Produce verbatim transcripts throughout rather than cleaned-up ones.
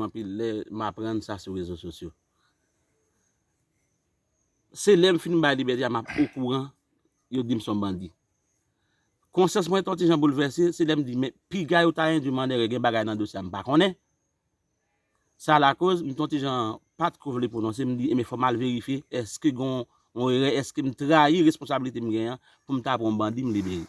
anpil lè m aprann sa sou rezo sosyo. Se lè m fin bay libète a, m ap okouran, yo di m se yon bandi. Konsyans mwen t yon ti jan boulvèse, se lè m di, men piga yo ta endwi m an erè, gen bagay nan dosye a m pa konnen. Sa lakoz, m t yon ti jan pa t ko vle pwononse, m di, enben, fò m al verifye, èske gen yon erè, èske m trayi responsablite m genyen an pou m ta pran yon bandi, m libere.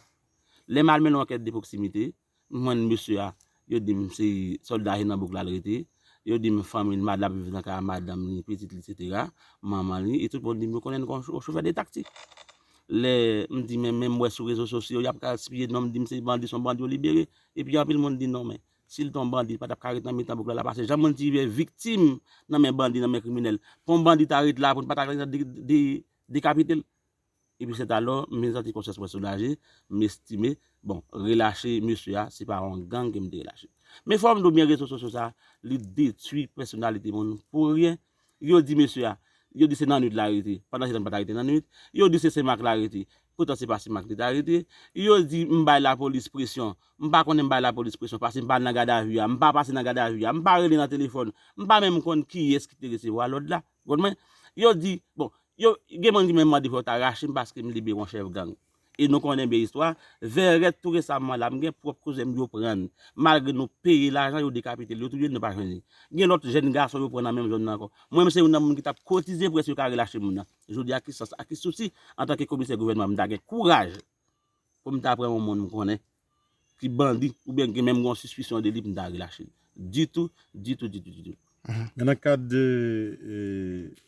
Lè m al mennen yon ankèt de pwoksimite, m jwenn mesye a, yo di m se sòlda Jenanbouk la l rete, yo di m fanmi l, madanm, ap viv nan kay a madanm li, pitit li, etsetera, manman li, e tout moun di m yo konnen l kon yon chofè de taksi. Lè m di men, men m wè sou rezo sosyo, y ap gaspiye non m, di m se bandi, se yon bandi yo libere, epi anpil moun di non, men si l te yon bandi, li pa t ap ka ret nan mitan bouk la, l ap pase jan moun ti vye viktim nan men bandi, nan men kriminèl. Pou yon bandi ta ret la, pou n pa ta ret de, de, dekapite l. Epi sèt alò, m vin santi konsyans mwen soulaje, m estime, bon, relache mesye a, se pa yon gang ke m te relache. Men fò m di w byen, rezo sosyo sa, li detwi pèsonalite moun pou ryen. Yo di mesye a, yo di se nan nwit la rete, pandan se tan pa ta rete nan nwit. Yo di se Senmak la rete, poutan se pa Senmak li ta rete. Yo di m bay lapolis presyon, m pa konnen m bay lapolis presyon, paske m pa nan gadavi a, m pa pase nan gadavi a, m pa rele nan telefòn, m pa menm konn kiyès ki te resevwa lòd la. Konn mwen? Yo di, bon, yo, gen moun ki menm mande fò yo ta rache m paske m libere yon chèf gang. E nou konnen byen istwa, Vèrèt tou resaman la, m gen pwòp kouzen m yo pran. Malgre nou peye lajan, yo dekapite l, yo touye l, nou pa jwenn li. Gen lòt jèn gason yo pran nan menm zòn nan ankò. Mwen, m se youn nan moun ki t ap kotize pou èske yo ka relache moun nan. Jodi a, ki sans, a ki sousi, antanke komisè gouvènman, m ta gen kouraj pou m ta pran yon moun m konnen ki bandi, oubyen gen menm yon sispisyon de li pou m ta relache l. Ditou, ditou, ditou, ditou. Nan kad de, euh,